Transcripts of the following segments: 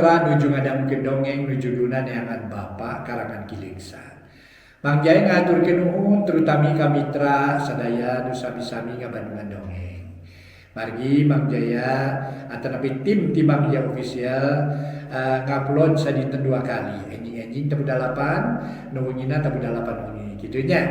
mitra nuju ngadangukeun dongeng nu judulna Neangan Bapa karangan Ki Leuksa. Mang Jaya ngahaturkeun nuhun terutami ka mitra sadaya nu sami-sami ngabandungan dongeng. Margi Mang Jaya atanapi tim ti Mang Jaya Official ngupload sadinten 2 kali, enjing-enjing tabuh 8, nu wengina tabuh 8 wengi. Kitu nya.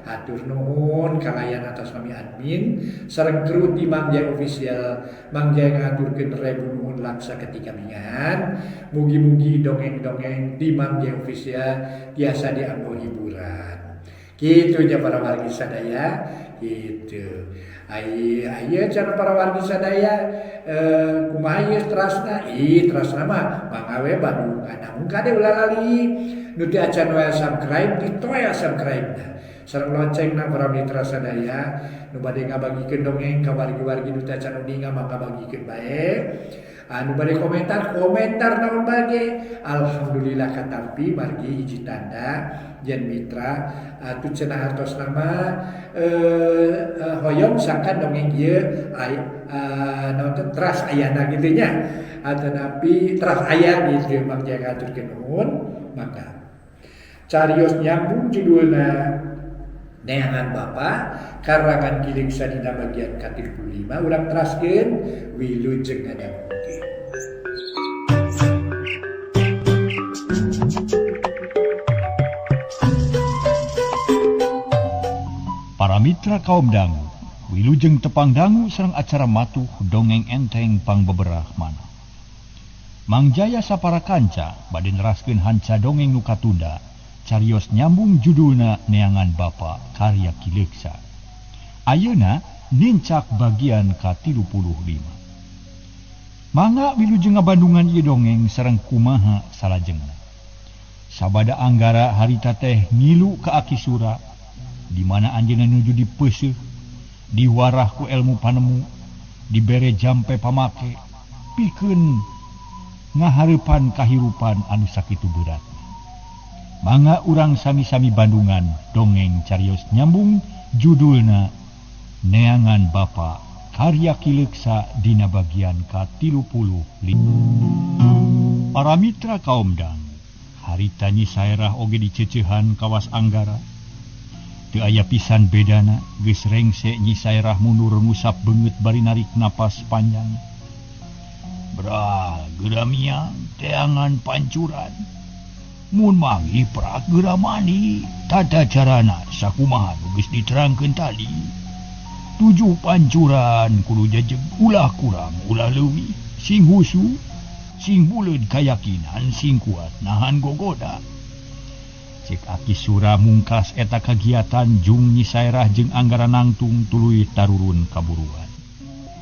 Hatur nuhun kalayan atas nami admin sareng kru ti Mang Jaya Official. Mang Jaya ngahaturkeun rebu nuhun laksa ketika bingahan. Mugi-mugi dongeng-dongeng di Mang Jaya Official tiasa dianggo hiburan. Kitu nya para wargi sadaya, gitu. Ai aya cara para wargi sadaya kumaha ieu terasna? Ih, terasna mah mangga we bandungan. Namun kade ulah lali nu teu acan we subscribe ditoel subscribe-na. Sareng loncengna para mitra sadaya nu bade ngabagikeun dongeng ka wargi-wargi nu teu acan uninga mangga bagikeun bae. Anu bade komentar, komentar naon bage. Alhamdulillah katampi margi hiji tanda yen mitra atuh cenah hartos nama hoyong sangkan dongeng ieu naon teh teras ayana kitu nya. Atanapi teras aya gitu Mang Jaya ngaturkeun nuhun mangga. Carios nyambung judulna Neangan Bapa karangan Ki Leuksa dina bagian ka-35 urang teraskeun wilujeng ngadangukeun. Para mitra kaum dangu, wilujeng tepang dangu sareng acara matuh dongeng enteng pangbeberah manah. Mang Jaya sapara kanca bade neraskeun hanca dongeng nu katunda. Carios nyambung judulna Neangan Bapa karya Ki Leuksa. Ayeuna nincak bagian ka-35. Mangga wilujeng ngabandungan ieu dongeng sareng kumaha salajengna. Sabada Anggara harita teh ngilu ka Aki Sura, di mana anjeunna nuju dipeuseuh, diwarah ku ilmu panemu, dibere jampe pamake, pikeun ngahareupan kahirupan anu sakitu berat. Mangga urang sami-sami bandungan dongeng carios nyambung judulna Neangan Bapa karya Ki Leuksa dina bagian ka-35. Para mitra kaum dangu, harita Nyi Saerah oge diceceuhan kawas Anggara. Teu aya pisan bedana, geus rengse Nyi Saerah mundur ngusap beungeut bari narik napas panjang. Bra, geura miang teangan pancuran. Mun manggih prak geura mandi, tata carana sakumaha nu geus diterangkeun tadi. 7 pancuran kudu jejeg, ulah kurang ulah leuwih, sing husu, sing buleud kayakinan, sing kuat nahan gogoda. Cek Aki Sura mungkas eta kagiatan jung Nyi Saerah jeung Anggara nangtung tuluy tarurun kaburuan.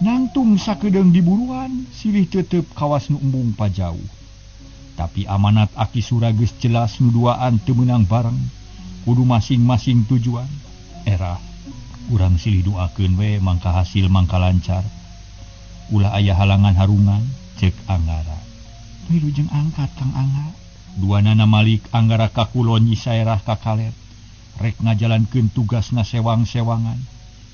Nangtung sakedeung diburuan, silih tetep kawas nu embung pajauh. Tapi amanat Aki Sura geus jelas nu duaan teu meunang bareng, kudu masing-masing tujuan. Era urang silih doakeun we mangka hasil mangka lancar. Ulah aya halangan harungan, cek Anggara. Wilujeng angkat Kang Angga. Duanana malik Anggara ka kulon Nyi Saerah ka kaler. Rek ngajalankeun tugasna sewang-sewangan.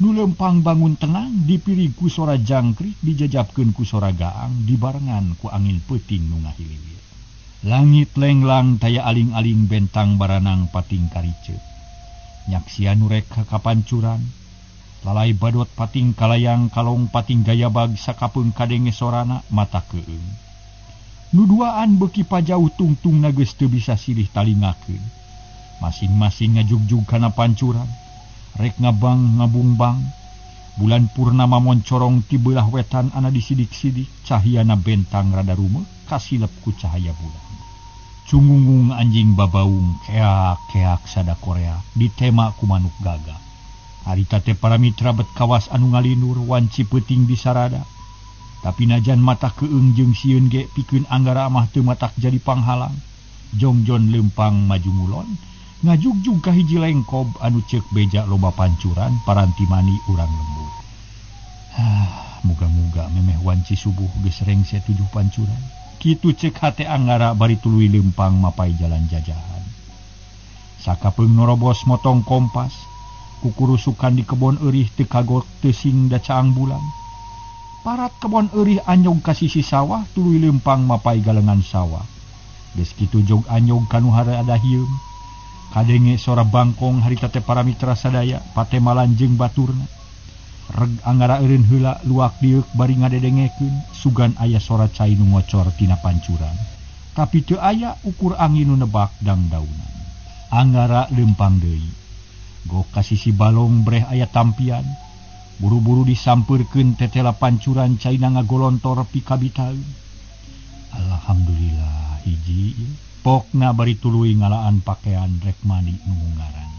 Nu lempang bangun tenang dipirig ku sora jangkrik dijajabkeun ku sora gaang dibarengan ku angin peuting nu ngahiliwir. Langit lenglang taya aling-aling bentang baranang pating karice. Nyaksian nu rek kapancuran. Lalai badot pating kalayang kalong pating gayabag sakapeung kadenge sorana mata keung. Nu duaan beuki pajauh tungtungna geus teu bisa silih talingakeun. Masing-masing ngajugjug kana pancuran. Rek ngabang ngabungbang. Bulan purnama moncorong ti beulah wetan ana disidik-sidik cahyana bentang rada rumeuh kasilep ku cahaya bulan. Cungungung anjing babaung keak-keak sada Korea ditema ku manuk gagak. Harita teh para mitra bet kawas anu ngalinur wanci peuting disarada. Tapi najan mata keung jeung sieun ge pikeun Anggara mah teu matak jadi panghalang. Jongjon lempang maju ngulon ngajugjug ka hiji lengkob anu ceuk beja loba pancuran paranti mani urang lembur. Muga-muga memeh wanci subuh geus rengse 7 pancuran. Kitu cek hate Anggara bari tuluy lempang mapai jalan jajahan. Sakapeung norobos motong kompas, kukurusukan di kebon eurih teu kagok teu sing da caang bulan. Parat kebon eurih anyog ka sisi sawah tuluy leumpang mapai galengan sawah. Geus kitu jog anyog ka nu harada hieum. Kadenge sora bangkong harita teh para mitra sadaya patemalan jeung baturna. Reg Anggara eureun heula luak dieuk bari ngadedengekeun sugan aya sora cai nu ngocor tina pancuran. Tapi teu aya ukur angin nu nebak dangdaunan. Anggara leumpang deui. Gok ka sisi balong breh aya tampian. Buru-buru disampeurkeun tetela pancuran caina ngagolontor pikabitaeun. Alhamdulillah hiji pokna bari tuluy ngalaan pakean rek mandi nu ngaran.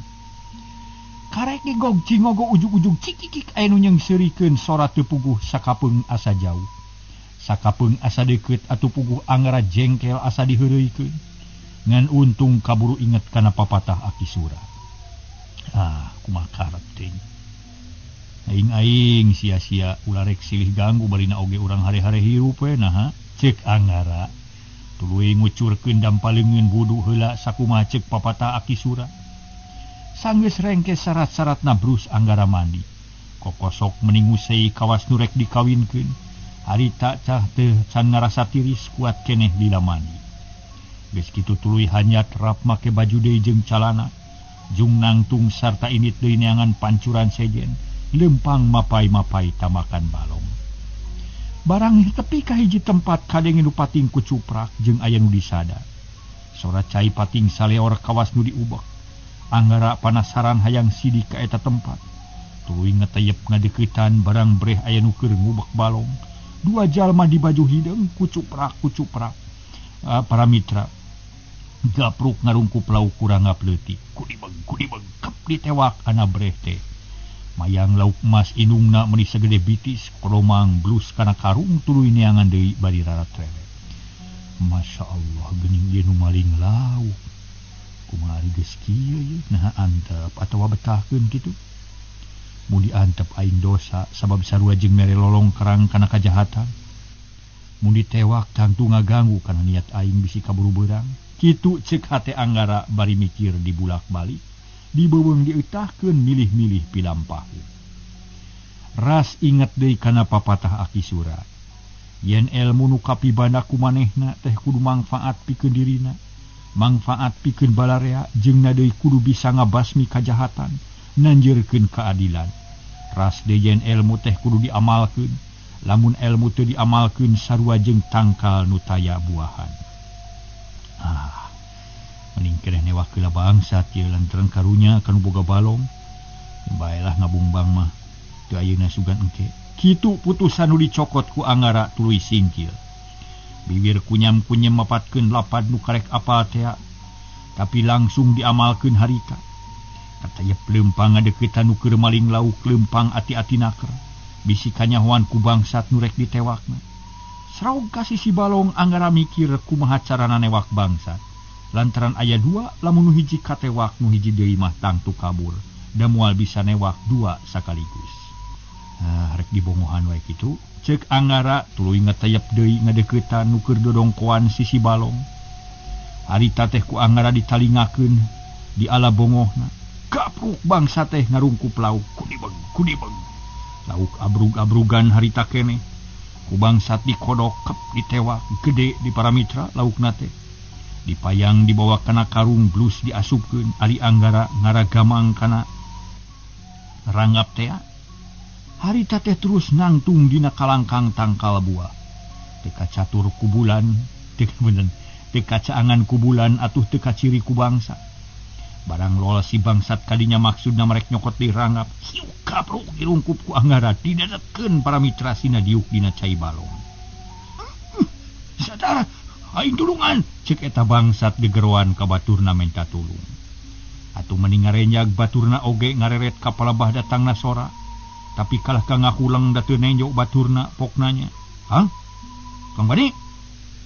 Karek ge gog cingogo ujug-ujug cikikik aya nu nyeungseurikeun sora teu puguh sakapeung asa jauh. Sakapeung asa deukeut atuh puguh Anggara jengkel asa diheureuykeun. Ngan untung kaburu inget kana papatah Aki Sura. Ah, kumaha karep teh. Aing-aing sia-sia ulah rek silih ganggu barina oge urang hare-hare hirup we naha cek Anggara. Tuluy ngucurkeun dampaleungeun wudu heula sakumaha cek papatah Aki Sura. Sanggeus rengkes syarat-syaratna brus Anggara mandi. Kokosok meni ngusei kawas nu rek dikawinkeun. Harita cah teu can ngarasa tiris kuat keneh lila mandi. Geus kitu tuluy hanyat rap make baju deui jeung calana. Jung nangtung sarta init deui neangan pancuran sejen. Lempang mapai-mapai tamakan balong. Barang tepi ka hiji tempat kadenge nu pating kucuprak jeung aya nu disada. Sora cai pating saleor kawas nu diubek. Anggara panasaran hayang sidik ka eta tempat. Tuluy ngeteyep ngadeuketan barang breh aya nu keur ngubek balong. Dua jalma di baju hideung kucuprak-kucuprak. Para mitra gapruk ngarungkup lauk kurang leutik. Kudibeg kep ditewak ana breh teh. Mayang lauk emas indungna meuni sagede bitis koromang blus kana karung tuluy neangan deui bari raratrewek. Masya Allah geuning ieu nu maling lauk. Kumaha geus kieu ieu naha antep atawa betahkeun kitu. Mun diantep aing dosa sabab sarua jeung mere lolong kerang kana kajahatan. Mun ditewak tangtu ngaganggu kana niat aing bisi kaburu beurang. Kitu ceuk hate Anggara bari mikir dibulak-balik. Dibeuweung dietahkeun milih-milih pilampah. Ras inget deui kana papatah Aki Sura. Yen elmu nu kapibanda ku manehna teh kudu mangfaat pikeun dirina, mangfaat pikeun balarea jeung na deui kudu bisa ngabasmi kajahatan, nanjeurkeun keadilan. Ras deui yen elmu teh kudu diamalkeun, lamun elmu teu diamalkeun sarua jeung tangkal nu taya buahan. Ah, mending keneh newak heula bangsat ieu lantaran karunya kanu boga balong. Baelah ngabungbang mah teu ayeuna sugan engke. Kitu putusan nu dicokot ku Anggara tuluy singkil. Bibir kunyam-kunyam mapatkeun lapad nu karek apal tea, tapi langsung diamalkeun harita. Katayep leumpang ngadeuketan nu keur maling lauk leumpang ati-ati naker. Bisi kanyahoan ku bangsat nu rek ditewakna. Sraog ka sisi balong Anggara mikir kumaha carana newak bangsat. Lantaran aya dua lamun nu hiji katewak nu hiji deui mah tangtu kabur da moal bisa newak dua sakaligus. Ah, rek dibongohan wae kitu ceuk Anggara tuluy ngeteyep deui ngadeuketan nu keur dodongkoan sisi balong. Harita teh ku Anggara ditalingakeun di ala bongohna. Gapruk bangsa teh ngarungkup lauk kudibeg kudibeg. Lauk abrug-abrugan harita keneh. Ku bangsat dikodok kep ditewak gede di para mitra laukna teh. Dipayang dibawa kana karung blus diasupkeun ari Anggara ngaragamang kana ranggap tea. Harita teh terus nangtung dina kalangkang tangkal buah. Teu kacatur ku bulan, teu bener, teu kacaangan ku bulan atuh teu kaciri ku bangsa. Barang lol si bangsat kadinya maksudna merek nyokot di ranggap. Hiu kapruk dirungkup ku Anggara didadetkeun para mitra sina diuk dina cai balong. Sadar, aing tulungan, cek eta bangsat gegeroan ka baturna menta tulung. Atuh meni ngarenyag baturna oge ngareret ka palabah datangna sora. Tapi kalah ka ngahulang da teu nenjo baturna poknanya. Hah? Kang Bani?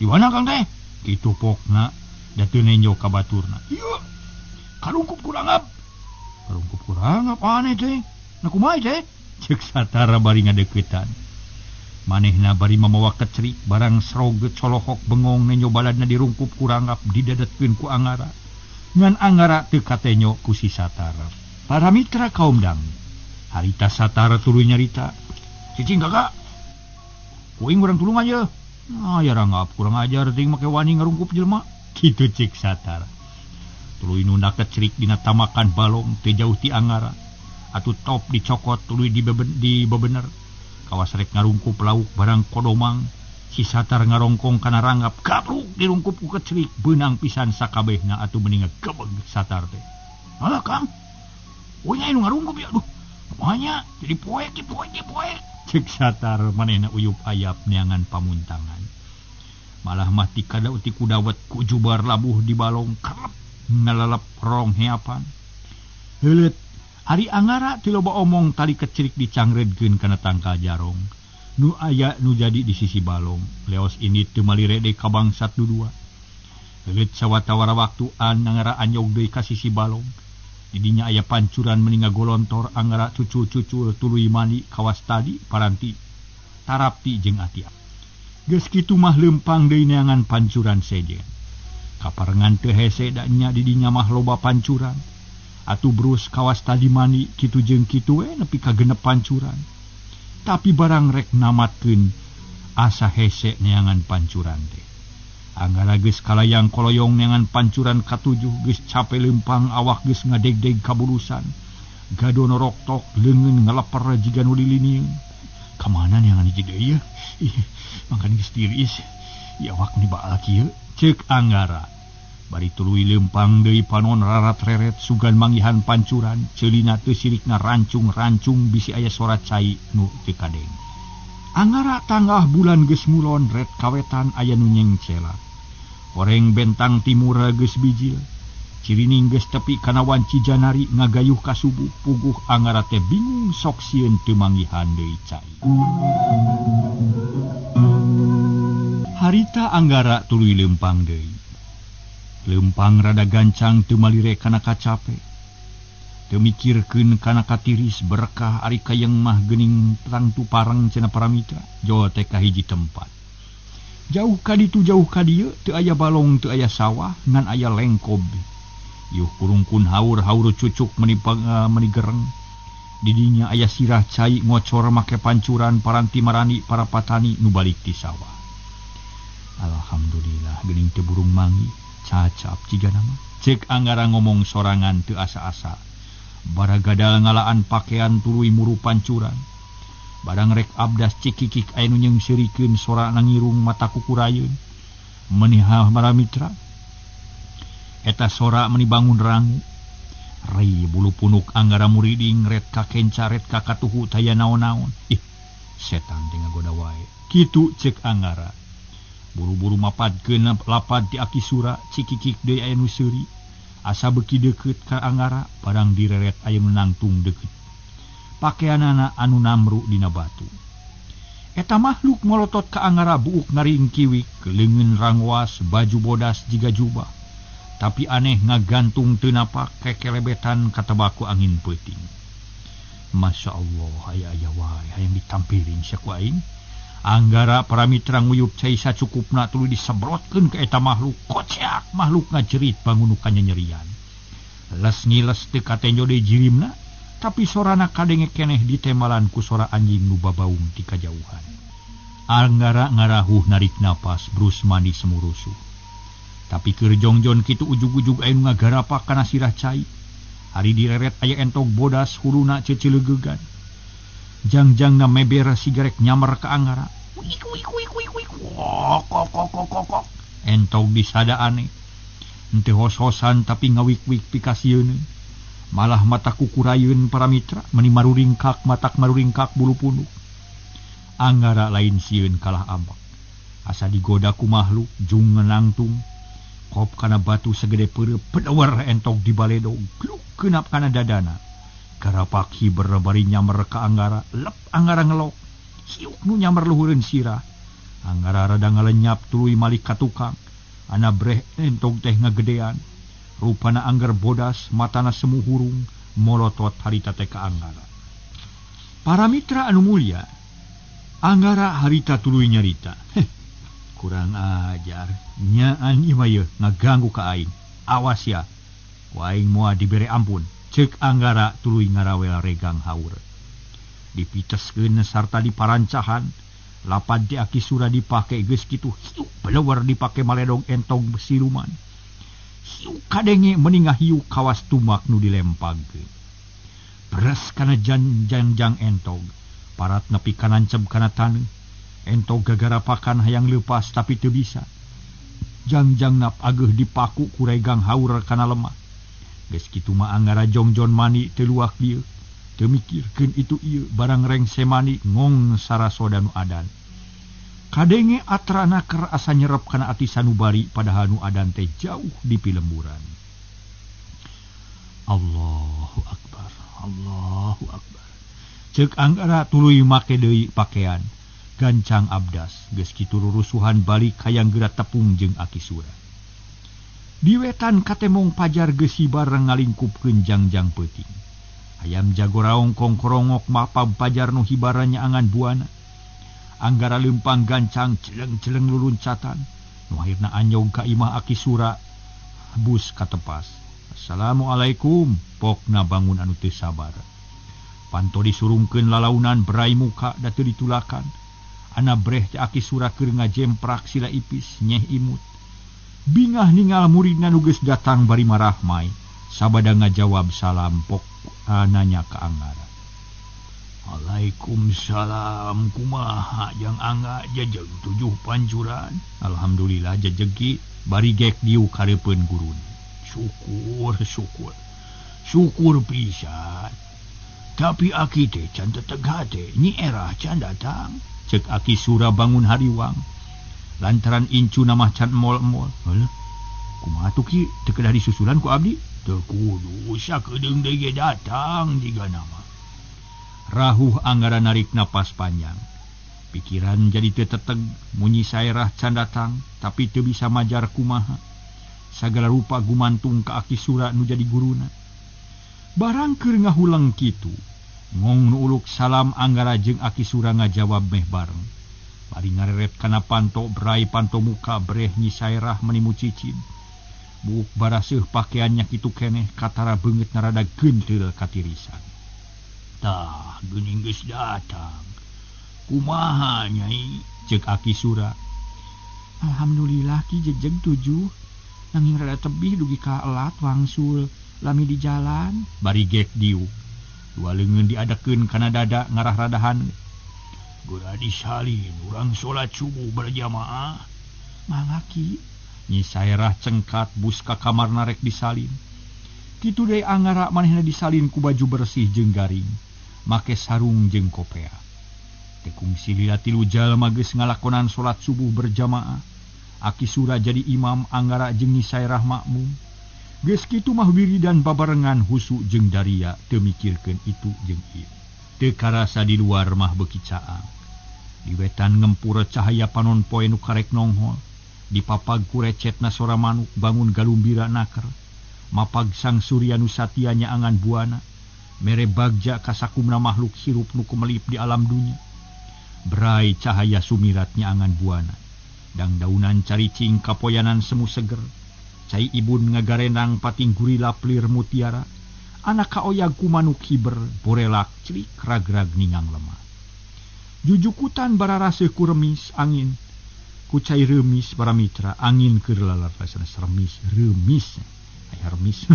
Di mana Kang teh? Kitu pokna da teu nenjo ka baturna. Ieu karungkup kurangap. Karungkup kurangap aneh teh. Na kumaha teh? Cek Satara bari ngadeuketan. Manehna bari mamawa kecrik barang sroge colohok bengong nenjo baladna dirungkup kurangap didadetkeun ku Anggara. Ngan Anggara teu katenyo ku si Satara. Para mitra kaum dang. Harita Satara tuluy nyarita. Cicing kakak. Kuing urang tulungan ye. Ah ya ranggap kurang ajar ting make wani ngarungkup jelema. Kitu cek Satar. Tuluy nunda kecerik dina tamakan balong teu jauh ti Anggara. Atuh top dicokot tuluy dibebener. Kawas rek ngarungkup lauk barang kodomang. Si Satar ngarongkong kana ranggap gabruk dirungkup ku kecerik beunang pisan sakabehna atuh meni ngagebeg Satar teh. Alah Kang. Uy nya nu ngarungkup ya aduh. Kumaha jadi poek poek poek. Cek Satar manehna uyup ayap neangan pamuntangan. Malah mah ti kada uti kudawet ku jubar labuh di balong kerep ngalelep rong heapan. Heuleut ari Anggara teu loba omong tali kecerik dicangreudkeun kana tangkal jarong. Nu aya nu jadi di sisi balong. Leos ini teu malire deui ka bangsat dudua. Heuleut sawatawara waktu Anggara anyog deui ka sisi balong. Didinya aya pancuran meni ngagolontor Anggara cucul-cucul tuluy mandi kawas tadi paranti tarapti jeung ati. Geus kitu mah leumpang deui neangan pancuran sejen. Kaparengan teu hese da nya didinya mah loba pancuran. Atuh brus kawas tadi mandi kitu jeung kitu we nepi ka genep pancuran. Tapi barang rek namatkeun asa hese neangan pancuran teh. Anggara geus kalayang koloyong neangan pancuran katujuh geus cape leumpang awak geus ngadegdeg kabulusan. Gadono roktok leungeun ngaleper jiga nu lilinieun. Ka mana neangan hiji deui yeuh? Ih, mangkan geus tiris. Ieu awak nu dibaal kieu. Ceuk Anggara. Bari tuluy leumpang deui panon rarat-reret sugan manggihan pancuran, ceulina teu sirikna rancung-rancung bisi aya sora cai nu teu kadeng. Anggara tanggah bulan geus ngulon ret kawetan aya nu nyengcela. Horeng bentang timur geus bijil. Cirining geus tepi kana wanci janari ngagayuh ka subuh puguh Anggara teh bingung sok sieun teu manggihan deui cai. Harita Anggara tuluy leumpang deui. Leumpang rada gancang teu malire kana kacape. Teu mikirkeun kana katiris berkah ari kayeng mah geuning tangtu pareng cenah paramitra jol teh ka hiji tempat. Jauh ka ditu jauh ka dieu teu aya balong teu aya sawah ngan aya lengkob. Yuh kurungkun haur-haur cucuk meni meni gereng. Didinya aya sirah cai ngocor make pancuran paranti marani para patani nu balik ti sawah. Alhamdulillah geuning teu burung mangi cacap jiga nama. Cek Anggara ngomong sorangan teu asa-asa. Baragadal ngalaan pakaian tuluy muru pancuran. Barang rek abdas cikikik aya nu nyeungseurikeun sora nangirung mata kukurayeun. Meni maramitra. Eta sora meni bangun rangu. Rei bulu punuk Anggara muriding ret ka kenca ret ka katuhu taya naon-naon. Ih, setan teh ngagoda wae. Kitu cek Anggara. Buru-buru mapadkeun lapad ti aki sura cikikik deui aya nu seuri. Asa beuki deukeut ka Anggara barang direret aya nu nangtung deukeut. Pakeanana anu namru dina batu. Eta makhluk molotot ka Anggara buuk ngaringkiwik, leungeun rangwas, baju bodas jiga jubah. Tapi aneh ngagantung teu napak kekelebetan katebaku angin peuting. Masya Allah, aya-aya wae hayang ditampiling sia ku aing. Anggara paramitra nguyup cai sacukupna tuluy disebrotkeun ka eta makhluk. Koceak makhluk ngajerit bangun nu kanyanyerian. Les ngiles teu katenjo deui jirimna, tapi sorana kadenge keneh ditembalan ku sora anjing nu babaung ti kajauhan. Anggara ngarahuh narik napas brus mandi semurusuh. Tapi keur jongjon kitu ujug-ujug aya nu ngagarapak kana sirah cai. Ari direret aya entog bodas huluna cecileugegan. Jangjangna meber sigarek nyamar ka Anggara. Wik wik wik wik wik. Kok kok kok kok kok. Entog disada aneh. Henteu hos-hosan tapi ngawik-wik pikasieun. Malah mata kukurayeun para mitra meni maruringkak matak maruringkak bulu punuk. Anggara lain sieun kalah ambek. Asa digoda ku makhluk jung nangtung. Kop kana batu segede peureup pedawar entog di baledog gluk keunap kana dadana. Garapak hiber bari nyamer ka Anggara, lep Anggara ngelok. Siuk nu nyamer luhureun sirah. Anggara rada ngalenyap tuluy malik ka tukang. Ana breh entog teh ngagedean. Rupana angger bodas, matana semu hurung, molotot harita teh ka Anggara. Para mitra anu mulia, Anggara harita tuluy nyarita. Heh, kurang ajar. Nyaan ieu mah yeuh ngaganggu ka aing. Awas ya. Ku aing moal dibere ampun. Ceuk Anggara tuluy ngarawel regang haur. Dipiteskeun sarta diparancahan, Lapad ti Aki Sura dipake geus kitu hiuk pelewar dipake maledog entog siluman. Hiuk kadenge meningah hiuk kawas tumak nu dilempagkeun. Beres kana jangjang entog, parat nepi ka nanceb kana taneuh. Entog gagarapakan hayang leupas tapi teu bisa. Jangjang nap ageuh dipaku ku regang haur kana lemah. Geus kitu mah Anggara jongjon mani teu luak dieu. Teu mikirkeun itu ieu barang rengse mani ngong sarasoda nu adan. Kadenge atrana keur asa nyerep kana ati sanubari padahal nu adan teh jauh di pilemburan. Allahu akbar, Allahu akbar. Ceuk Anggara tuluy make deui pakean, gancang abdas, geus kitu rurusuhan balik hayang geura tepung jeung Aki Sura. Di wetan katemong pajar geus hibar ngalingkupkeun jangjang peuting. Hayam jago raong kongkorongok mapab pajar nu hibarannya angan buana. Anggara lempang gancang celeng-celeng luluncatan. Nu akhirna anyog ka imah Aki Sura bus katepas. Assalamualaikum, pokna bangun anu teu sabar. Panto disurungkeun lalaunan berai muka da teu ditulakan. Ana breh teh Aki Sura keur ngajemprak sila ipis nyeh imut. Bingah ningal muridna nu geus datang bari marahmai. Sabada ngajawab salam pok nanya ka Anggara. Waalaikumsalam, kumaha jang Angga jejeg tujuh pancuran. Alhamdulillah jejeg bari gek diu kareupeun guruna. Syukur syukur. Syukur pisan. Tapi aki teh can teteg hate, Nyi Erah can datang. Cek Aki Sura bangun hariwang. Lantaran incu mah can emol-emol. Heuh. Kumaha tuh ki teu kedah disusulan ku abdi? Teu kudu sakedeung deui ge datang jiga nama. Rahuh Anggara narik napas panjang. Pikiran jadi teu teteg, munyi saerah can datang, tapi teu bisa majar kumaha. Sagala rupa gumantung ka Aki Sura nu jadi guruna. Barang keur ngahuleng kitu, ngong nu uluk salam Anggara jeung Aki Sura ngajawab meh bareng. Bari ngareret kana panto brai panto muka breh Nyi Saerah menimu cicid. Buuk baraseuh pakeannya kitu keneh katara beungeut narada genteul katirisan. Tah geuning geus datang. Kumaha Nyai? Ceuk Aki Sura. Alhamdulillah ki jejeg tujuh. Nanging rada tebih dugi ka elat wangsul lami di jalan. Bari gek diuk. Dua leungeun diadekeun kana dada ngarah radahan. Geura disalin urang salat subuh berjamaah. Mangga ki. Nyi Saerah cengkat bus ka kamarna rek disalin. Kitu deui Anggara manehna disalin ku baju bersih jeung garing, make sarung jeung kopea. Teu kungsi lila tilu jalma geus ngalakonan salat subuh berjamaah. Aki Sura jadi imam, Anggara jeung Nyi Saerah makmum. Geus kitu mah wiridan babarengan husu jeung daria teu mikirkeun itu jeung ieu. Teu karasa di luar mah beuki caang. Di wetan ngempur cahaya panon poe nu karek nonghol. Dipapag ku recetna sora manuk bangun galumbira naker. Mapag sang surya nu satia nyaangan buana. Mere bagja kasakumna makhluk hirup nu kumelip di alam dunya. Berai cahaya sumirat nyaangan buana. Dangdaunan caricing kapoyanan semu seger. Cai ibun ngagarenang pating gurila pelir mutiara. Anak kaoyag ku manuk hiber borelak celik ragrag ningang lemah. Jujukutan bararaseuh ku remis angin. Ku cai remis para mitra angin keur lalar sanes remis remis aya remis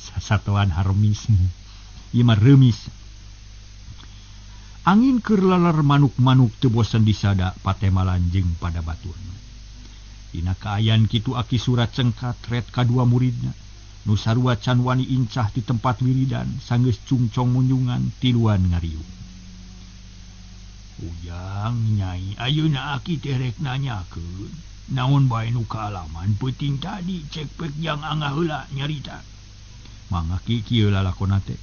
sasatoan harmis ieu mah remis. Angin keur lalar manuk-manuk teu bosen disada patemalan jeung pada baturna. Dina kaayaan kitu Aki Sura cengkat ret kadua muridna nu sarua can wani incah di tempat wiridan sanggeus cungcong munjungan tiluan ngariung. Ujang Nyai ayeuna aki teh rek nanyakeun naon bae nu kaalaman peuting tadi cek pek jang Angga heula nyarita. Mangga ki kieu lalakonna teh.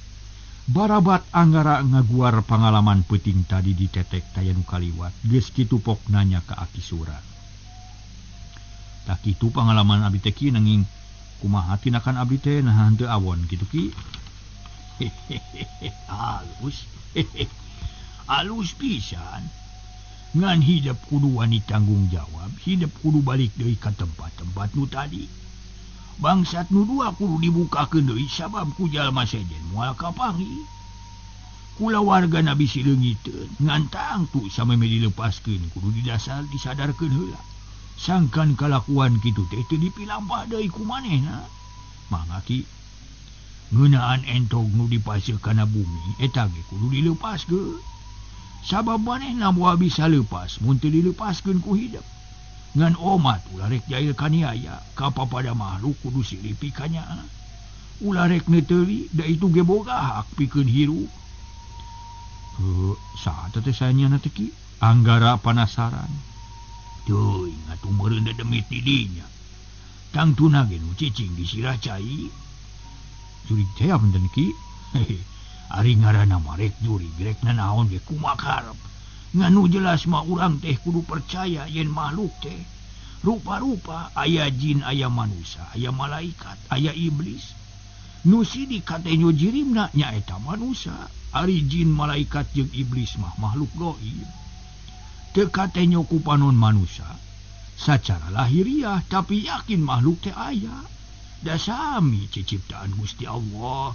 Barabat Anggara ngaguar pangalaman peuting tadi ditetek taya nu kaliwat geus kitu pok nanya ka Aki Sura. Tah kitu pangalaman abdi teh ki nanging kumaha tinakan abdi teh nah henteu awon kitu ki. Hehehe halus. Alus pisan. Ngan hidup kudu wani tanggung jawab, hidup kudu balik deui ka tempat-tempat nu tadi. Bangsat nu dua kudu dibukakeun deui sabab ku jalma sejen moal kapanggih. Kulawarga nabi si leungiteun ngan tangtu sameme dilepaskeun kudu didasar disadarkeun heula. Sangkan kalakuan kitu teh teu dipilampah deui ku manehna. Mangga Ki, ngeunaan entog nu dipaseuh kana bumi eta ge kudu dilepaskeun. Sabab manehna moal bisa leupas mun teu dilepaskeun ku hidep. Ngan omat ulah rek jail kaniaya ka papada makhluk kudu silih pikanyaah. Ulah rek neuteuli da itu ge boga hak pikeun hirup. Heuh, saha teh sanyana teh Ki? Anggara panasaran. Teuing atuh meureun dedemit di dinya. Tangtuna ge nu cicing di sirah cai. Jurig teh punten Ki. Ari ngaranna mah rek jurig rek nanaon ge kumaha karep. Ngan nu jelas mah urang teh kudu percaya yen makhluk teh rupa-rupa, aya jin, aya manusia, aya malaikat, aya iblis. Nu sidik katenyo jirimna nyaeta manusia. Ari jin, malaikat jeung iblis mah makhluk gaib. Teu katenyo ku panon manusia sacara lahiriah, tapi yakin makhluk teh aya. Da sami ciciptaan Gusti Allah.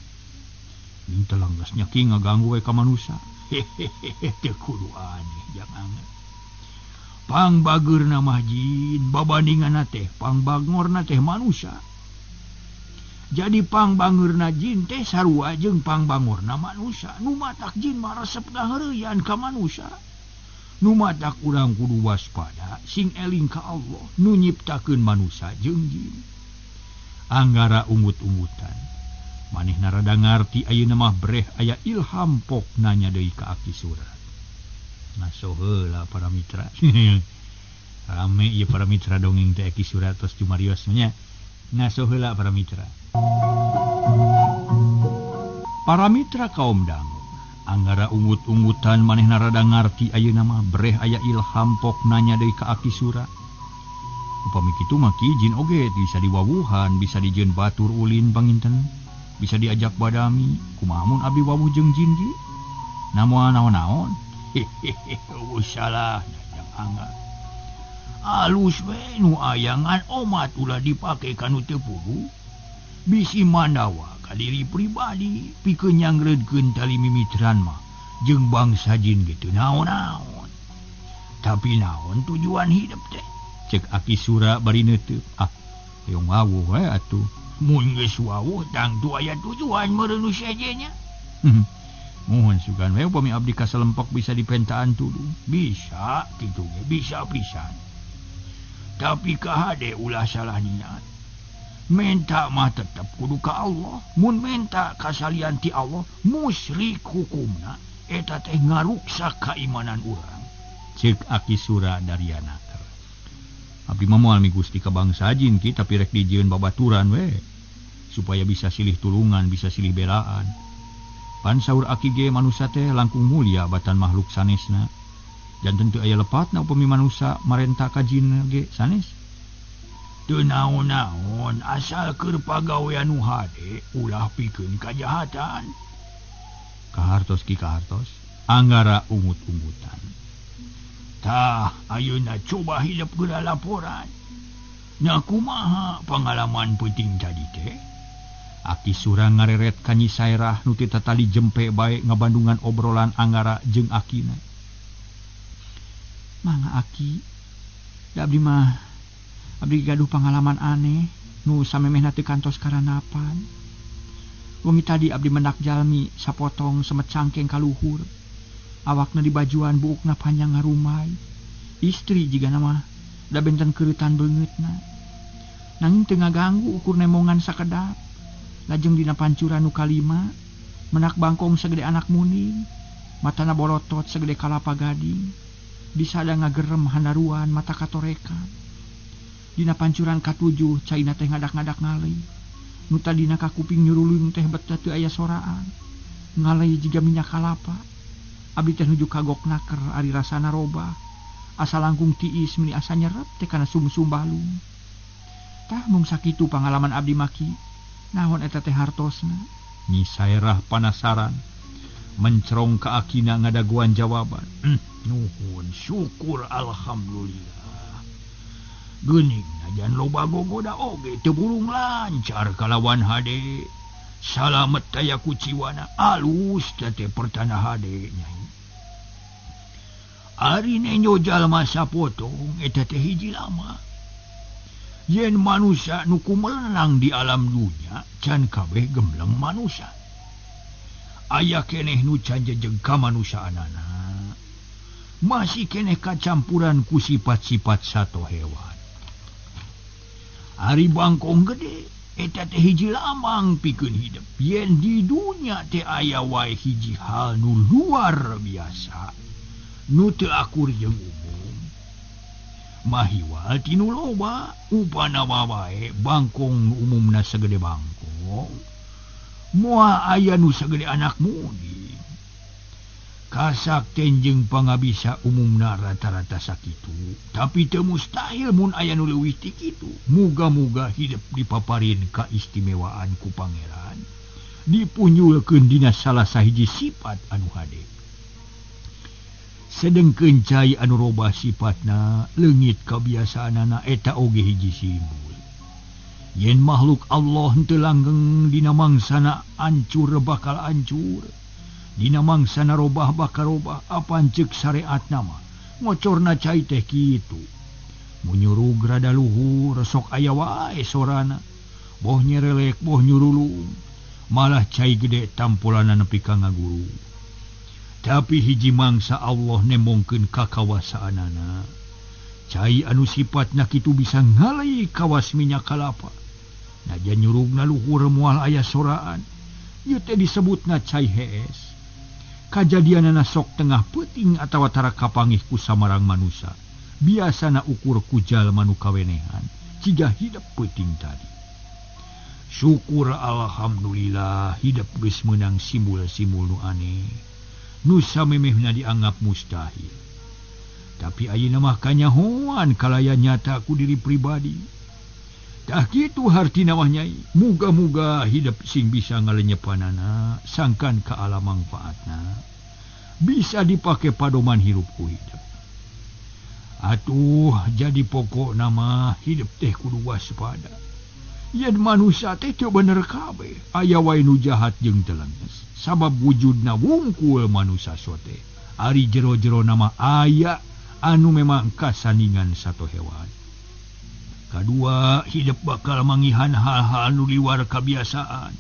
Minta langgasnya Ki ngaganggu we ka manusia. Hehehe, teu kudu aneh jangan. Pangbageurna mah jin, babandinganna teh pangbangorna teh manusia. Jadi pangbangeurna jin teh sarua jeung pangbangorna manusia. Nu matak jin mah resep ngaheureuyan ka manusia. Nu matak urang kudu waspada sing eling ka Allah nu nyiptakeun manusia jeung jin. Anggara ungut-ungutan. Manehna rada ngarti ayeuna mah breh aya ilham pok nanya deui ka Aki Surat. Ngaso heula para mitra. Rame ieu para mitra dongeng teh Aki Surat tos jumarios nya. Ngaso heula para mitra. Para mitra kaum dangu. Anggara ungut-ungutan manehna rada ngarti ayeuna mah breh aya ilham pok nanya deui ka Aki Surat. Upami kitu mah Ki jin oge bisa diwawuhan, bisa dijieun batur ulin panginten, bisa diajak badami. Kumaha mun abdi wawuh jeung jin Ki? Namoal naon-naon? Hehehe, eueuh salah jang angga. Alus we nu aya ngan omat ulah dipake ka nu teu puguh. Bisi mandawa ka diri pribadi pikeun nyangreudkeun tali mimitran mah jeung bangsa jin ge teu naon-naon. Tapi naon tujuan hidup teh? Cek Aki Sura bari neuteuk. Ah, hoyong wawuh we atuh. Mun geus wawuh tangtu aya tujuan meureun nu seje nya. Mohon sugan we upami abdi kaselempok bisa dipentaan tuduh. Bisa kitu ge bisa pisan. Tapi kahade ulah salah niat. Menta mah tetep kudu ka Allah. Mun menta kasalian ti Allah musyrik hukumna eta teh ngaruksak kaimanan urang. Cek Aki Sura Dariana. Abdi mah moal migusti ka bangsa jin Ki, tapi rek dijieun babaturan we supaya bisa silih tulungan, bisa silih belaan. Pan saur Aki ge manusia teh langkung mulia batan makhluk sanesna. Janten teu aya lepatna upami manusia marenta ka jin ge sanes. Teu naon-naon asal keur pagawean nu hade ulah pikeun kajahatan. Kahartos Ki kahartos, anggara ungut-ungutan. Tah, ayeuna coba hidup geura laporan. Nya kumaha pengalaman peuting tadi teh? Aki Sura ngareret ka Nyi Sairah nu teu tatali jempe bae ngabandungan obrolan Anggara jeung Akina. Mangga Aki, da abdi mah abdi gaduh pengalaman aneh nu samemehna teu kantos karanapan. Wengi tadi abdi mendak jalmi sapotong semet cangkeng ka luhur. Awakna dibajuan buukna panjang ngarumai. Istri jigana mah da benten keuretan beungeutna. Nanging teu ngaganggu ukur nemongan sakedap. Lajeng dina pancuran nu kalima menak bangkong segede anak muning, matana bolotot segede kalapa gading. Disada ngagerem handaruan mata katorekan. Dina pancuran katujuh caina teh ngadak-ngadak ngalei. Nu tadina ka kuping nyurulung teh beta teu aya soraan. Ngalei jiga minyak kalapa. Abdi teh nuju kagok naker ari rasana robah. Asa langkung tiis meni asa nyerep teh kana sumsum balung. Tah mung sakitu pangalaman abdi maki. Naon eta teh hartosna? Nyi Sairah panasaran mencerong ka Akina ngadaguan jawaban. Nuhun syukur alhamdulillah. Geuning najan loba gogoda oge teu burung lancar kalawan hade. Salamet taya kuciwana alus teh pertanda hade Nyai. Ari nenjo jalma sapotong eta teh hiji lama. Yen manusia nu kumelenang di alam dunya can kabeh gemleng manusia. Aya keneh nu can jejeg kamanusiaanana. Masih keneh kacampuran ku sifat-sifat sato hewan. Ari bangkong gede eta teh hiji lambang pikeun hidup. Yen di dunya teh aya wae hiji hal nu luar biasa, nu teu akur jeung umum. Mahiwal tinu loba upana wae bangkong nu umumna sagede bangkong, moal aya nu sagede anak mudi. Kasakten jeung pangabisa umumna rata-rata sakitu, tapi teu mustahil mun aya nu leuwih ti kitu. Muga-muga hidup dipaparin kaistimewaan ku pangeran, dipunyulkeun dina salah sahiji sifat anu hade. Sedengkeun cai anu robah sifatna leungit kabiasaanana eta oge hiji simbol. Yen makhluk Allah henteu langgeng dina mangsana ancur bakal ancur. Dina mangsana robah bakal robah, apan ceuk syariatna mah ngocorna cai teh kitu. Munyurug rada luhur sok aya wae sorana, boh nyerelek boh nyurulung, malah cai gede tampolana nepi ka ngaguru. Tapi hiji mangsa Allah nembongkeun kakawasaanana. Cai anu sifatna kitu bisa ngalai kawas minyak kalapa. Najan nyurugna luhur moal aya soraan, ieu teh disebutna cai hees. Kajadianana sok tengah peuting atawa tara kapangih ku samarang manusa. Biasana ukur ku jalma nu kawenehan, ciga hidep peuting tadi. Syukur alhamdulillah hidep geus meunang simbol-simbol nu aneh, nu samemehna dianggap mustahil. Tapi ayeuna mah kanyahoan kalaya nyata ku diri pribadi. Tah kitu hartina mah Nyai, muga-muga hidup sing bisa ngalenyepanana sangkan ka alam mangfaatna, bisa dipake padoman hirup ku hidup. Atuh jadi pokok nama hidup teh kudu waspada. Yen manusia teh teu bener kabeh, aya wae nu jahat jeung telenges. Sabab wujudna wungkul manusia sote. Ari jero-jero nama aya anu memang kasaningan sato hewan. Kadua, hidup bakal mangihan hal-hal nu liwar kabiasaan,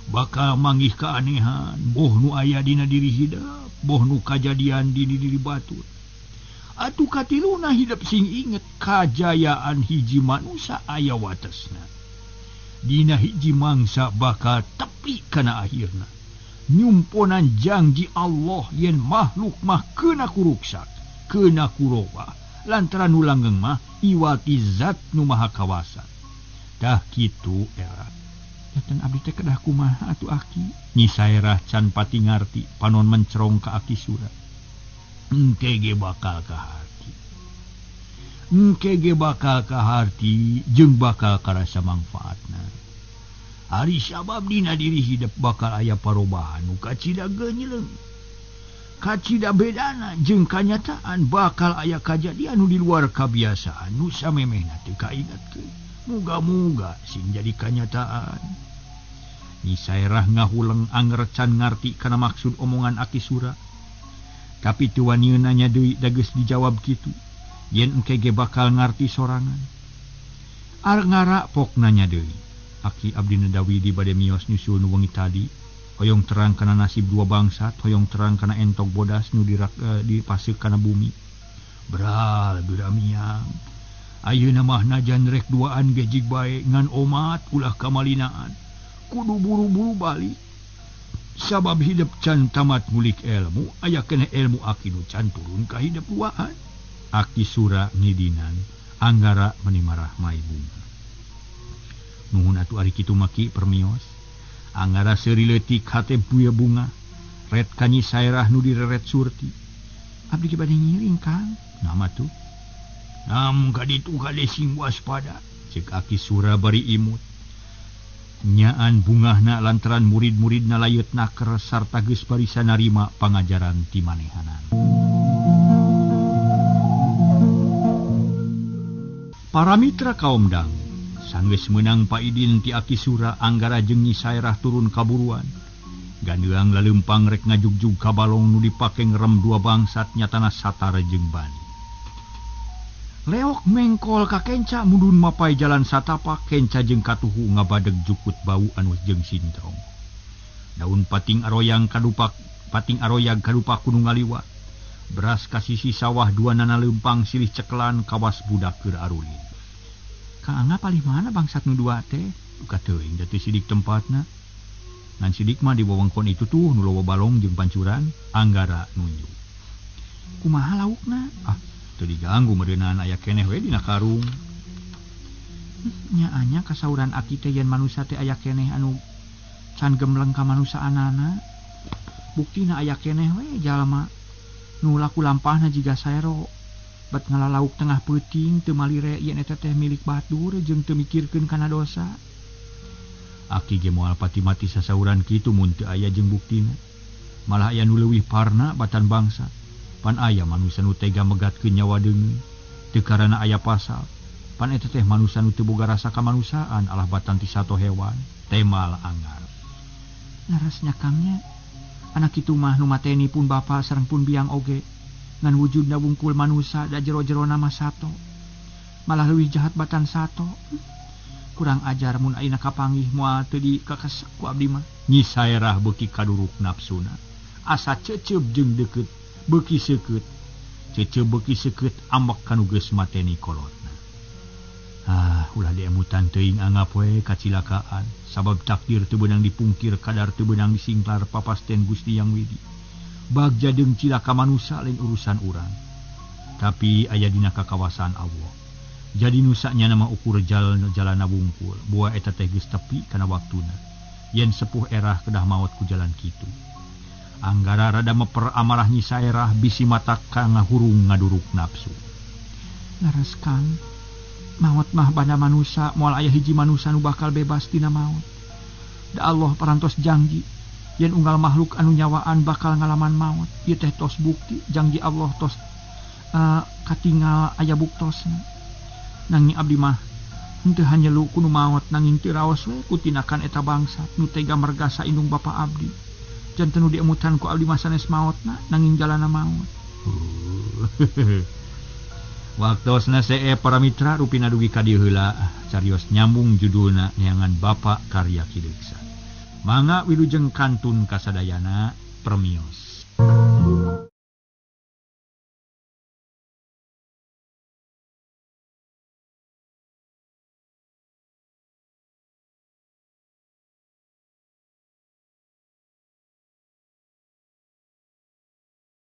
bakal mangih keanehan, boh nu aya dina diri hidup, boh nu kajadian dina diri batur. Atuh katiluna hidup sing inget kajayaan hiji manusia aya watesna. Dina hiji mangsa bakal tepi kana akhirna. Nyumponan janji Allah yen makhluk mah keuna kuruksak, keuna kurobah. Lantaran nu langgeng mah iwati zat nu maha kawasa. Tah kitu era. Janten abdi teh kedah kumaha atuh aki? Nyi Saerah can pati ngarti, panon mencerong ka Aki Sura. Engke ge bakal kaharti. Engke ge bakal kaharti jeung bakal karasa mangfaatna. Ari sabab dina diri hidup bakal aya parobahan nu kacida geunyeuleng. Kacida bedana jeung kanyataan bakal aya kajadian nu di luar kabiasaan nu samemehna teu kaingatkeun. Muga-muga sing jadi kanyataan. Nyi Saerah ngahuleng anger can ngarti kana maksud omongan Aki Sura. Tapi teu wanieu nanya deui da geus dijawab kitu. Yen engke ge bakal ngarti sorangan. Ar ngara pok nanya deui. Aki abdi Dawidi bade mios nyusul nu wengi tadi. Hoyong terang kana nasib dua bangsat, hoyong terang kana entok bodas nu dipaseuk kana bumi. Beral duramiang. Ayeuna mah najan rek duaan ge jig bae ngan omat ulah kamalinaan. Kudu buru-buru balik. Sabab hidup can tamat ngulik ilmu, aya keneh ilmu aki nu can turun ka hidup duaan. Aki Sura ngidinan, anggara meni marah mai bunga. Nuhun atuh ari kitu mah Ki permios. Anggara seuri leutik hate buya bunga, ret ka Nyi Saerah nu direret Surti. Abdi ge bade ngiring Kang. Nama tuh? Nam ka ditu kade sing waspada, ceuk Aki Sura bari imut. Nyaan bungahna lantaran murid-muridna layeut naker sarta geus barisa narima pangajaran ti manehanana. Para mitra kaum dangu, Sanggeus meunang paidin ti Aki Sura Anggara jeung Nyi Saerah turun kaburuan. Gandeang laleumpang rek ngajugjug ka balong nu dipake ngerem dua bangsat nyatana Satar jeung Bani. Leok mengkol ka Kenca mudun mapai jalan satapak Kenca jeung katuhu ngabadeg jukut bau anu jeung sintrong. Daun pating aroyang kadupak pating aroyag kadupak kudu ngaliwat. Beras ka sisi sawah dua nana leumpang silih cekelan kawas budak keur arulin. Kaangga palih mana bangsat nu dua teh? Duka teuing da teu sidik tempatna. Ngan sidik mah di wewengkon itu tuh nu loba balong jeung pancuran Anggara nunjuk. Kumaha laukna? Ah, teu diganggu meureunan aya keneh we dina karung. Nyaanya kasauran aki teh yen manusa teh aya keneh anu can gemleng ka manusaanana. Buktina aya keneh we jalma nu laku lampahna jiga saero. Bet ngalalauk tengah peuting teu malire yen eta teh milik batur jeung teu mikirkeun kana dosa. Aki ge moal pati mati sasauran kitu mun teu aya jeung buktina. Malah aya nu leuwih parna batan bangsa. Pan aya manusa nu tega megatkeun nyawa deungeun teu karana aya pasal. Pan eta teh manusa nu teu boga rasa kamanusiaan alah batan ti sato hewan temal anggar. Larasnya kangnya anak itu mah nu mateni pun bapa sareng pun biang oge ngan wujudna wungkul manusa da jero-jerona mah sato. Malah leuwih jahat batan sato. Kurang ajar mun ayeuna kapanggih moal teu dikakesek ku abdi mah. Nyi Saerah beuki kaduruk nafsuna. Asa cecep jeung deukeut beuki seukeut. Cecep beuki seukeut ambek kanu geus mateni kolotna. Ah, ulah diemutan teuing anggap we kacilakaan sabab takdir teu beunang dipungkir kadar teu beunang disingklar papasten Gusti Yang Widi. Bagja jeung cilaka manusa lain urusan urang. Tapi aya dina kakawasan Allah. Jadi nusanya nama ukur jalan jalana wungkul, buah eta teh geus tepi kana waktuna. Yen sepuh erah kedah maot ku jalan kitu. Anggara rada meper amarah Nyi Saerah bisi mata ka ngahurung ngaduruk nafsu. Leres Kang, maot mah banda manusa moal aya hiji manusa nu bakal bebas tina maot. Da Allah parantos janji yen unggal makhluk anu nyawaan bakal ngalaman maot. Ieu teh tos bukti janji Allah tos katingal aya buktosna. Nanging abdi mah henteu hanyelu ku nu maot nanging teu raos we ku tinakan eta bangsa nu tega mergasa indung bapa abdi. Janten nu diemutan ku abdi mah sanes maotna nanging jalana maot. Waktosna see para mitra rupina dugi ka dieu heula carios nyambung judulna Neangan Bapa Karya Ki Deuksa. Mangga wilujeng kantun kasadayana permios.